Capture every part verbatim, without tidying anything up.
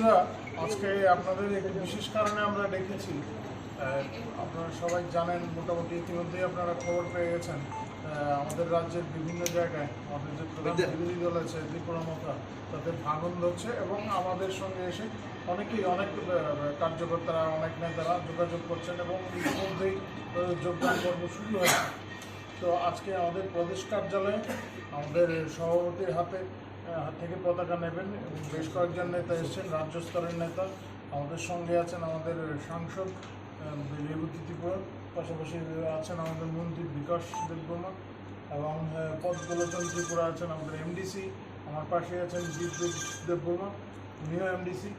আজকে আপনাদের একটি বিশেষ কারণে আমরা ডেকেছি। আহ, আপনারা সবাই জানেন, মোটামুটি ইতিমধ্যেই আপনারা খবর পেয়ে গেছেন। আহ, আমাদের রাজ্যের বিভিন্ন জায়গায় আমাদের যে প্রধান বিরোধী দল আছে ত্রিপুরা মথা, তাদের ভাঙন ধরছে এবং আমাদের সঙ্গে এসে অনেকেই, অনেক, আহ, কার্যকর্তারা, অনেক নেতারা যোগাযোগ করছেন এবং ইতিমধ্যেই, আহ, যোগদান পর্ব শুরু হয়েছে। তো আজকে আমাদের প্রদেশ কার্যালয়ে আমাদের সভাপতির হাতে, আহ, হাত থেকে পতাকা নেবেন এবং বেশ কয়েকজন নেতা এসেছেন, রাজ্য স্তরের নেতা। আমাদের সঙ্গে আছেন আমাদের সাংসদ, আহ, রেবতী ত্রিপুরা, পাশাপাশি আছেন আমাদের মন্ত্রী বিকাশ দেববর্মা এবং, আহ, পদ্মলোচন ত্রিপুরা আছেন আমাদের এমডিসি, আমার পাশে আছেন বিদ্যুৎ দেববর্মা, উনিও এমডিসি।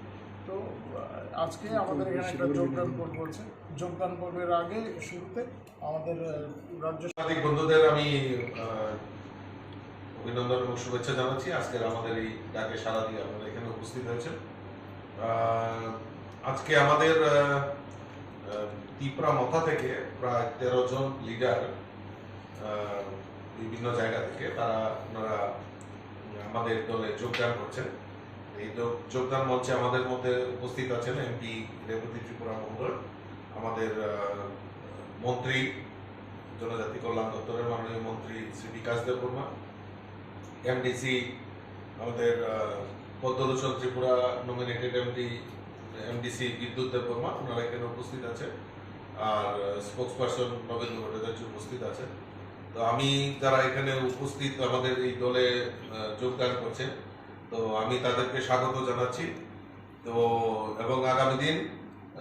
তো, আহ, আজকে আমাদের এখানে একটা যোগদান পর্ব আছে। যোগদান পর্বের আগে শুরুতে আমাদের, আহ, রাজ্য সাংবাদিক বন্ধুদের আমি, আহ, অভিনন্দন এবং শুভেচ্ছা জানাচ্ছি আজকের আমাদের এই ডাকে সাড়া দিয়ে আপনারা এখানে উপস্থিত হয়েছেন। আহ, আজকে আমাদের, আহ, আহ, তিপ্রা মথা থেকে প্রায় তেরো জন লিডার, আহ, বিভিন্ন জায়গা থেকে তারা, ওনারা আমাদের দলে যোগদান করছেন। এই যোগ-, যোগদান মঞ্চে আমাদের মধ্যে উপস্থিত আছেন এমপি রেবতী ত্রিপুরা মহোদয়, আমাদের, আহ, মন্ত্রী, জনজাতি কল্যাণ দপ্তরের মাননীয় মন্ত্রী শ্রী বিকাশ দেববর্মা, এমডিসি, আমাদের, আহ, পদ্মলোচন ত্রিপুরা নমিনেটেড এমডি, এমডিসি বিদ্যুৎ দেববর্মা, ওনারা এখানে উপস্থিত আছেন। আর, আহ, স্পোকসপারসন নবেন্দু ভট্টাচার্য উপস্থিত আছেন। তো আমি যারা এখানে উপস্থিত আমাদের এই দলে, আহ, যোগদান করছেন, তো আমি তাদেরকে স্বাগত জানাচ্ছি। তো এবং আগামী দিন,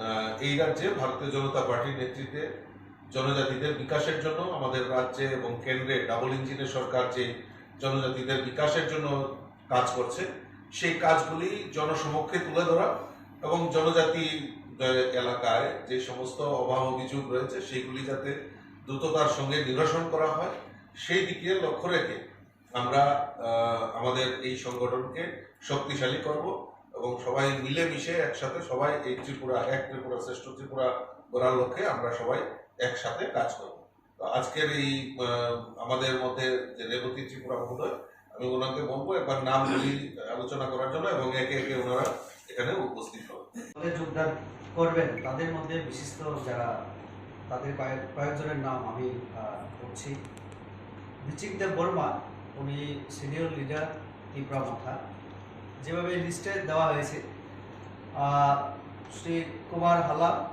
আহ, এই রাজ্যে ভারতীয় জনতা পার্টির নেতৃত্বে জনজাতিদের বিকাশের জন্য আমাদের রাজ্যে এবং কেন্দ্রে ডাবল ইঞ্জিনের সরকার যে জনজাতিদের বিকাশের জন্য কাজ করছে, সেই কাজগুলি জনসমক্ষে তুলে ধরা এবং জনজাতি, আহ, এলাকায় যে সমস্ত অভাব অভিযোগ রয়েছে সেইগুলি যাতে দ্রুততার সঙ্গে নিরসন করা হয়, সেই দিকে লক্ষ্য রেখে আমরা, আহ, আমাদের এই সংগঠনকে শক্তিশালী করব এবং সবাই মিলেমিশে একসাথে সবাই এই ত্রিপুরা, এক ত্রিপুরা, শ্রেষ্ঠ ত্রিপুরা গড়ার লক্ষ্যে আমরা সবাই একসাথে কাজ করব। তো আজকের এই, আহ, আমাদের মধ্যে যে রেবতী ত্রিপুরা মহোদয়, আমি ওনাকে বলবো একবার নামগুলি আলোচনা করার জন্য এবং একে একে ওনারা এখানে উপস্থিত হবেন। দলে যোগদান করবেন, তাদের মধ্যে বিশিষ্ট যারা, তাদের কয়েক, কয়েকজনের নাম আমি, আহ, বলছি। বিচিক দেব বর্মা, উনি সিনিয়র লিডার তিপ্রা মথা, যেভাবে লিস্টে দেওয়া হয়েছে। আহ, শ্রী কুমার হালা,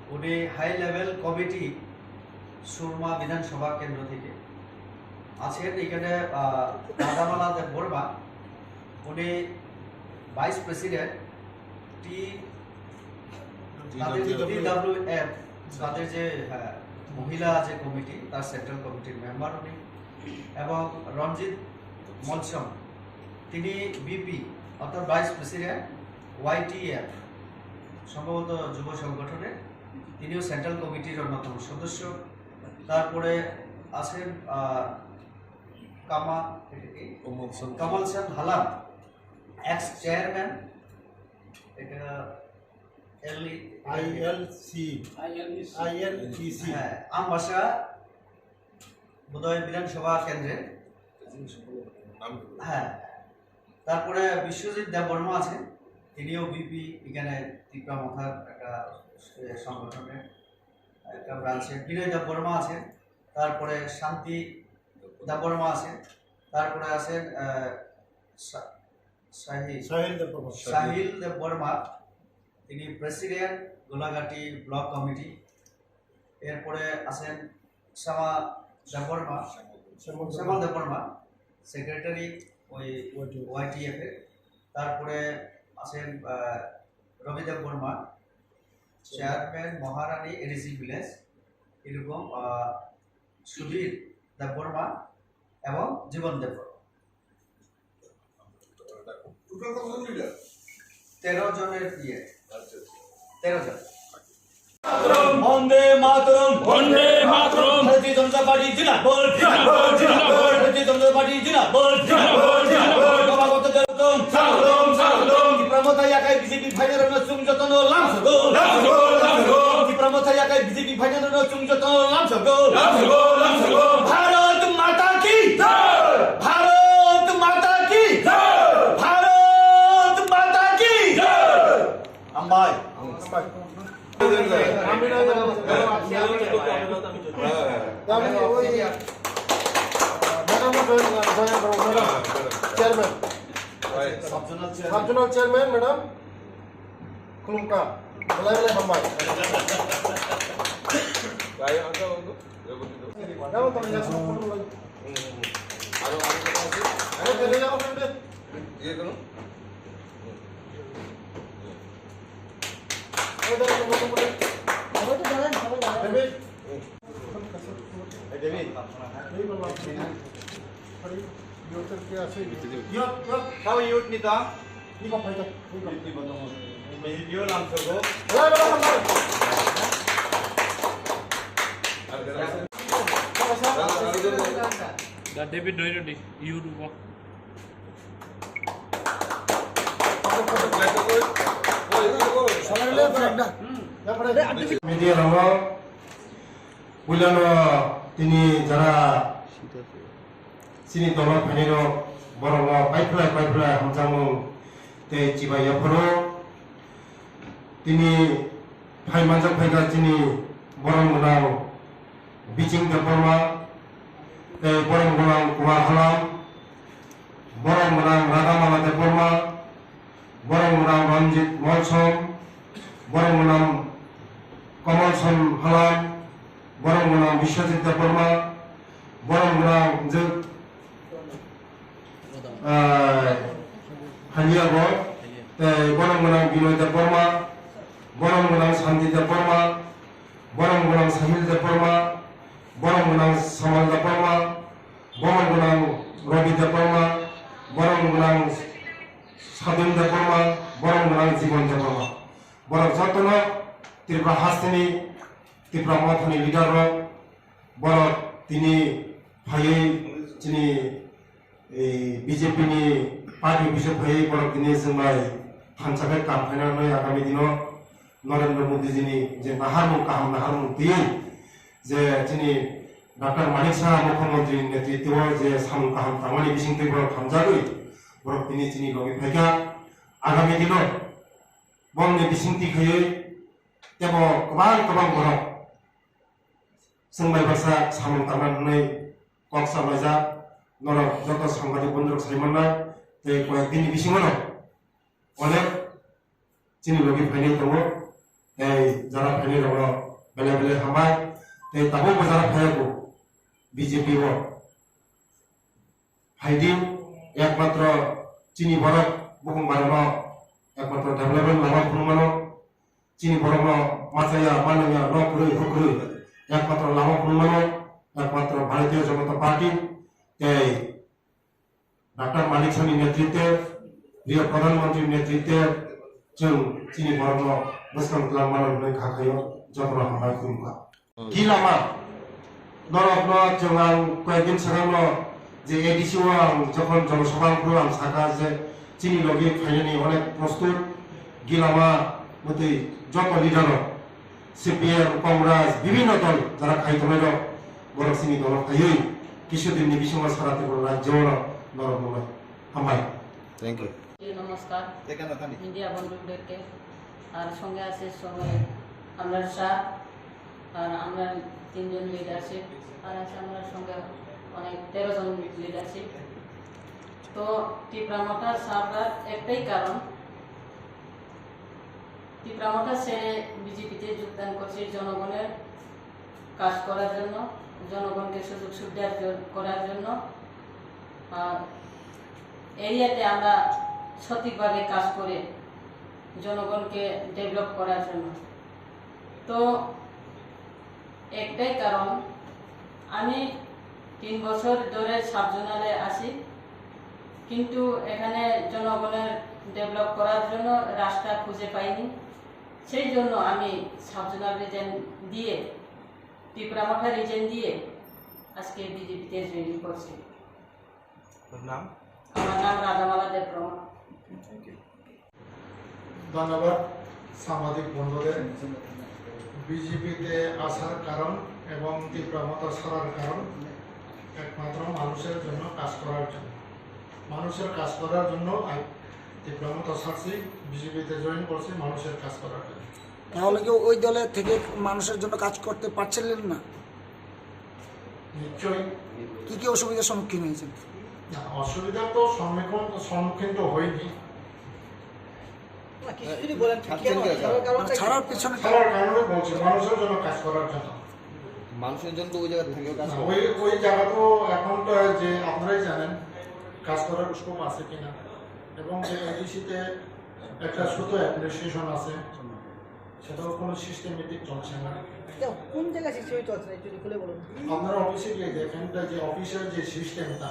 উনি হাই লেভেল কমিটি সুরমা বিধানসভা কেন্দ্র থেকে আছেন। এখানে, আহ, রাধামালা দেব বর্মা, উনি ভাইস প্রেসিডেন্ট টি, তাদের টিডাব্লিউএফ। টিডাব্লিউএফ, তাদের যে, হ্যাঁ, মহিলা যে কমিটি, তার সেন্ট্রাল কমিটির মেম্বার উনি। এবং রঞ্জিত মলসম, তিনি ভিপি, অর্থাৎ ভাইস প্রেসিডেন্ট ওয়াইটিএফ, সম্ভবত যুব সংগঠনের, তিনিও সেন্ট্রাল কমিটির অন্যতম সদস্য। তারপরে আছেন, আহ, কামা-, এটা কি? কমল সেন। কমল সেন হালাম, এক্স চেয়ারম্যান, এটা এল-, আইএলসি। আইএলসি। হ্যাঁ, আমবাসা বোধহয় বিধানসভা কেন্দ্রে। হ্যাঁ, তারপরে বিশ্বজিৎ দেববর্মা আছেন, তিনিও ভিপি, এখানে তিপ্রা মথার একটা, এ, সংগঠনের একটা ব্রাঞ্চে। বিনয় দেববর্মা আছেন, তারপরে শান্তি দেববর্মা আছেন, তারপরে আছেন, আহ, সা-, সাহিল, সাহিল দেববর্মা। সাহিল দেববর্মা, তিনি প্রেসিডেন্ট গোলাঘাটি ব্লক কমিটি। এরপরে আছেন শ্যামা দেববর্মা, শ্যামল দেববর্মা। শ্যামল দেববর্মা, সেক্রেটারি ওই ওয়াইটিএফ। ওয়াইটিএফ এর। তারপরে আছেন, আহ, রবি দেববর্মা, চেয়ারম্যান মহারানী এডিসি ভিলেজ, এরকম, আহ, সুধীর দেববর্মা এবং জীবন দেববর্মা। টোটাল কতজন লিডার? তেরো জনের ইয়ে। আচ্ছা, আচ্ছা। তেরো জন। বন্দে মাতরম। বন্দে মাতরম। ভারতীয় জনতা পার্টি জিন্দাবাদ। জিন্দাবাদ, জিন্দাবাদ। ভারতীয় জনতা পার্টি জিন্দাবাদ। জিন্দাবাদ, জিন্দাবাদ। বাবা কত স্বাগতম, স্বাগতম। ত্রিপুরা মথা এলাকায় বিজেপি ফাইনাল রাউন্ড চুং যতন লামসগো। লামসগো, লামসগো। ত্রিপুরা মথা এলাকায় বিজেপি ফাইনাল রাউন্ড চুং যতন লামসগো। লামসগো, লামসগো। ভারত মাতা কি জয়। ভারত মাতা কি জয়। ভারত মাতা কি জয়। Mai. Chairman. Sub-zonal chairman, madam. Khulumkha. Belai belai hambai. Youth, youth, how youth ni ta? Ni ko phai ta. Youth ni ko tong. Ni yo lam sogo. Da David Doirodi, youth ko. Media ramo, puilano tini jara chini dolo phainai rok borok no paiphlai paiphlai hamjakmung tei chibai yapharo. Tini phai manjak phaikha chini borok gwnang Biching Debbarma tei borok gwnang Kumar Halam, borok gwnang Radhamala Debbarma, borok gwnang Ranjit Molsom, borok gwnang Kamalson Halam, borok gwnang Biswajit Debbarma, borok gwnang je, ah, Haliago, tei borok gwnang Binoy Debbarma, borok gwnang Santi Debbarma, borok gwnang Sahil Debbarma, borok gwnang Samal Debbarma, borok gwnang Robi Debbarma, borok gwnang Sadun Debbarma, borok gwnang Jibon Debbarma. Borok jotono Tripura hasteni, Tipra Mothani leader rok, borok tini phaiwi chini, eh, B J P ni party office o phaiwi borok tini chwng bai thansa khe kam khainani agami dino Narendra Modi jini je naharmung kaham naharmung twiwi je chini Doctor Manik Saha Mukhyamantri ni netritwo je samung kaham tangmani bisingtwi borok hamjagwi borok tini chini logi phaikha. Agami dino bongni bisingtwi khaiwi tebo kwbang kwbang borok chwng bai baksa samung tangna hwnwi kok salaijak. Norok joto sangbadik bondorok sai mannai tei koyek dini bisingono onek chini logi phainai tongo, tei jara phainai rokno belai belai hambai, tei tabukbo jara phaiyago B J P o phaidi, ekmatro chini borok bukung barano ekmatro development lama phunukmano, chini borokno machaya manaya no kwrwi hwkwrwi ekmatro lama phunukmano ekmatro Bharatiya Janata Party tei Doctor Manik Saha ni netritwe, Priya Pradhan Mantri ni netritwe, chwng chini borokno bwskang twlang mano hwnwi kha khaio, jotono hambai khulumkha. Hmm. Gilama, norokno chwng ang koyekdin swkangno je A D C o ang jokhon jonosabha phuru ang sakha je chini logi phainani onek prostut, gilama mwtwi joto leader rok, C P M, Congress, bibhinno dol jara khai tongnai rok, borok chini dolo phaiwi kisa dinni bisingo sara Tripura rajyo no norok nungnai. Hambai. Thank you. নমস্কার। এখানে Thani. Media বন্ধুদেরকে, আর সঙ্গে আছে সঙ্গে আমরার স্যার, আর আমরা তিনজন লিডারশিপ, আর আছে আমরার সঙ্গে অনেক তেরো জন লিডারশিপ। তো টিপরা মথা সাররার একটাই কারণ, টিপরা মথা ছেড়ে বিজেপিতে যোগদান করছি জনগণের কাজ করার জন্য, জনগণকে সুযোগ সুবিধা জ-, করার জন্য। আর এরিয়াতে আমরা সঠিকভাবে কাজ করে জনগণকে ডেভেলপ করার জন্য। তো একটাই কারণ, আমি তিন বছর ধরে সাব জোনালে আছি, কিন্তু এখানে জনগণের ডেভেলপ করার জন্য রাস্তা খুঁজে পাইনি। সেই জন্য আমি সাব জোনাল রিজন দিয়ে, টিপরা মথা রিজন দিয়ে আজকে বিজেপিতে জয়েন করছি। আপনার নাম? আমার নাম রাধামালা দেববর্মা। Thank you. ধন্যবাদ সাংবাদিক বন্ধুদের। বিজেপিতে আসার কারণ এবং টিপরা মথা ছাড়ার কারণ একমাত্র মানুষের জন্য কাজ করার জন্য। মানুষের কাজ করার জন্য আই-, ত্রিপুরা মথা ছাড়ছি, বিজেপিতে জয়েন করছি মানুষের কাজ করার জন্য। তাহলে কি ওই দলে থেকে মানুষের জন্য কাজ করতে পারছিলেন না? নিশ্চয়ই। কি কি অসুবিধার সম্মুখীন হয়েছেন? না, অসুবিধার তো সম্মুখীন, সম্মুখীন তো হইনি। না, কিছু যদি বলেন, ছাড়ছেন কেন? কেন? ছাড়ার কারণটা মানে কি? ছাড়ার পিছনে ছাড়ার কারণে বলছি, মানুষের জন্য কাজ করার জন্য। মানুষের জন্য তো ওই জায়গা থেকে কাজ না, করে। ওই, ওই জায়গা তো এখন তো যে আপনারাই জানেন, কাজ করার স্কোপ আছে কিনা, এবং যে এডিসিতে একটা ছোট অ্যাডমিনিস্ট্রেশন আছে, সেটাও কোনো সিস্টেমেটিক চলছে না। এটা কোন জায়গায় সিস্টেমে চলছে না, একটু খুলে বলুন। আপনারা অফিসে গিয়ে দেখেন, এটা যে অফিসের যে সিস্টেমটা,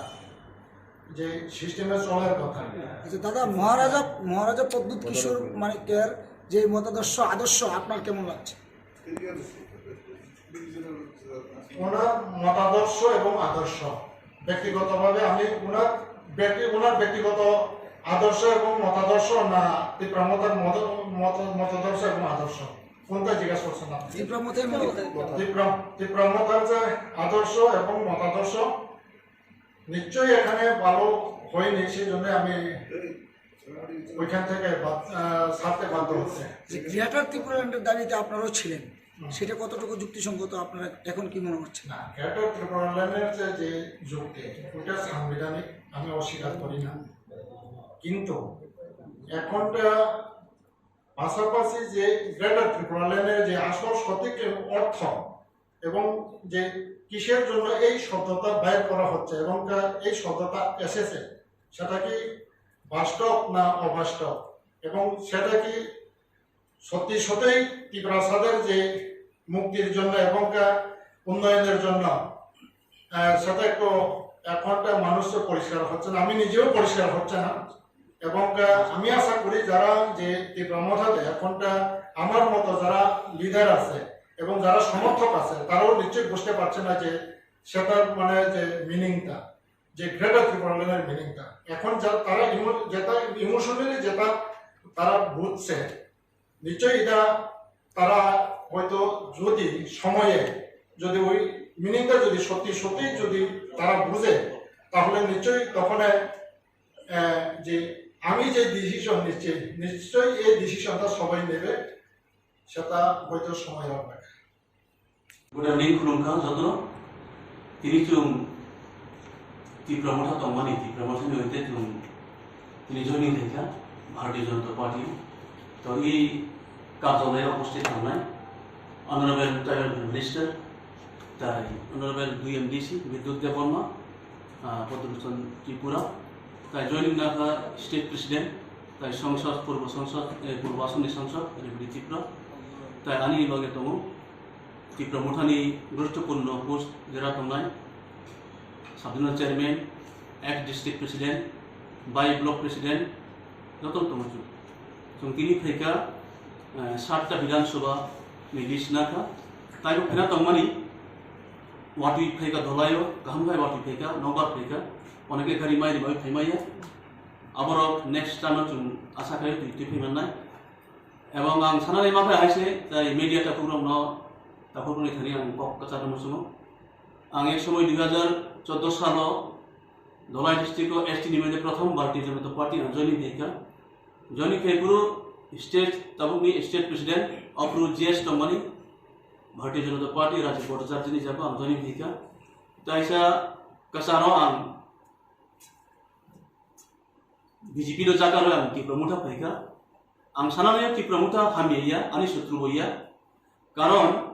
যে সিস্টেমে চলার কথা। আচ্ছা দাদা, মহারাজা, মহারাজা প্রদ্যুৎ কিশোর মানিক্যের যে মতাদর্শ, আদর্শ আপনার কেমন লাগছে? ওনার মতাদর্শ এবং আদর্শ, ব্যক্তিগতভাবে আমি ওনার ব্যক্তি-, ওনার ব্যক্তিগত আদর্শ এবং মতাদর্শ না তিপ্রা মথার মত-, মত-, মতাদর্শ এবং আদর্শ, কোনটা জিজ্ঞাসা করছেন আপনি? তিপ্রা মথার মত-, তিপ্রা, তিপ্রা মথার যে আদর্শ এবং মতাদর্শ, নিশ্চয়ই এখানে ভালো হয়নি, সেই জন্য আমি ওইখান থেকে বাদ-, আহ, ছাড়তে বাধ্য হচ্ছে। যে গ্রেটার ত্রিপুরাল্যান্ডের দাবিতে আপনারাও ছিলেন, হুম। সেটা কতটুকু যুক্তিসঙ্গত, আপনারা এখন কি মনে করছেন? না, গ্রেটার ত্রিপুরাল্যান্ডের যে, যে যুক্তি, ওইটা সাংবিধানিক, আমি অস্বীকার করি না। কিন্তু এখনটা পাশাপাশি যে গ্রেটার ত্রিপুরাল্যান্ডের যে আসল সঠিক অর্থ এবং যে কিসের জন্য এই শব্দটা ব্যয় করা হচ্ছে এবং তা এই শব্দটা এসেছে, সেটা কি বাস্তব না অবাস্তব, এবং সেটা কি সত্যি সত্যিই তিপ্রাসাদের যে মুক্তির জন্য এবং তা উন্নয়নের জন্য, আহ, সেটা একটু এখন তা মানুষ তো পরিষ্কার হচ্ছে না, আমি নিজেও পরিষ্কার হচ্ছে না। এবং, আহ, আমি আশা করি যারা যে তিপ্রা মথাতে এখন তা আমার মতো যারা লিডার আছে এবং যারা সমর্থক আছে, তারাও নিশ্চয়ই বুঝতে পারছে না যে সেটার মানে যে মিনিংটা, যে গ্রেটার ত্রিপুরাল্যান্ডের মিনিংটা। এখন যা তারা ইমো-, যেটা ইমোশনালি যেটা তারা বুঝছে, নিশ্চয়ই এটা তারা হয়তো যদি সময়ে যদি ওই মিনিংটা যদি সত্যি সত্যি যদি তারা বুঝে, তাহলে নিশ্চয়ই তখন, আহ, যে আমি যে ডিসিশন নিচ্ছি, নিশ্চয়ই এই ডিসিশনটা সবাই নেবে, সেটা হয়তো সময় অপেক্ষা। Good evening, khulumkha jotono. Tini chwng Tipra Motha tongmani, Tipra Mothani hoite chwng tini joining khaikha Bharatiya Janata Party. To i karjalaya uposthit thangnai Honorable Tribal Minister, tai Honorable dui M D C Bidyut Debbarma, ah, Padma Bhushan Tripura, tai joining nakha State President, tai Sangsad, Purbo Sangsad, eh, Purbo Assam ni Sangsad, Rebidi Tripura, tai ani loge tongo. Tipra Mothani guruttopurno post jera tongnai, Sub Zonal Chairman, ex District President, bai Block President, joto tongo chwng. Chwng tini phaikha, eh, satta Bidhan Sabha ni list nakha. Taibo phena tongmani, watwi phaikha Dholaio, kaham khai watwi phaikha, nokbar phaikha, oneke gari mai rimai phaimaya. Aborok next term o chwng asa khai twi twi phaimannai. Ebong ang sanani ma phai hai se, tai media takhuk rokno, takhuk rokni thani ang kok kwchar muchungo. Ang ek somoi dui hajar chordo salo Dholai district o S T ni mane prothom Bharatiya Janata Party ang joining khaikha. Joining khai phuru state, tabukni state president, aphuru G S tongmani Bharatiya Janata Party Rajiv Bhattacharya ni jaga ang joining khaikha. Taisa kwcharo ang B J P no jaga rw ang Tipra Motha phaikha. Ang sanani Tipra Motha hamya ya, ani sotru bo ya. Karon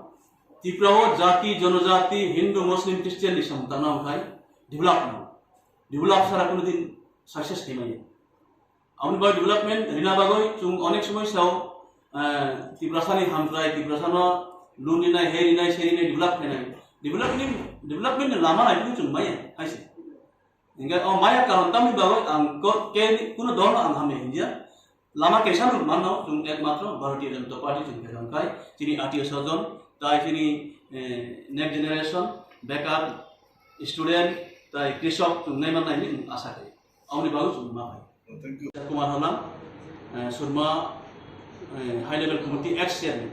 Tipra o jati, jonojati, Hindu, Muslim, Christian ni samung tangna wngkhai develop no. Develop sara kuno din success khaimaya. Aboni bagwi development rina bagwi chwng onek somoi sao, eh, Tiprasani hamkrai, Tiprasano loan rinai, he rinai, se rinai, develop khainai. Development, development ni lama nai chwng maya, hai se. Hingke o maya karon tamni bagwi ang ko-, ke, kuno dol ang hamya hinjya. Lama kaisa no mano, chwng ekmatro Bharatiya Janata Party chwng kaitor kai, chini atio sojon, tai chini, eh, next generation, bekar, student, tai krishok chwng nai man nai hinwi asa khe. Aboni bagwi chwng ma phai. Kumar Halam, eh, Surma, eh, High Level Committee ex chairman.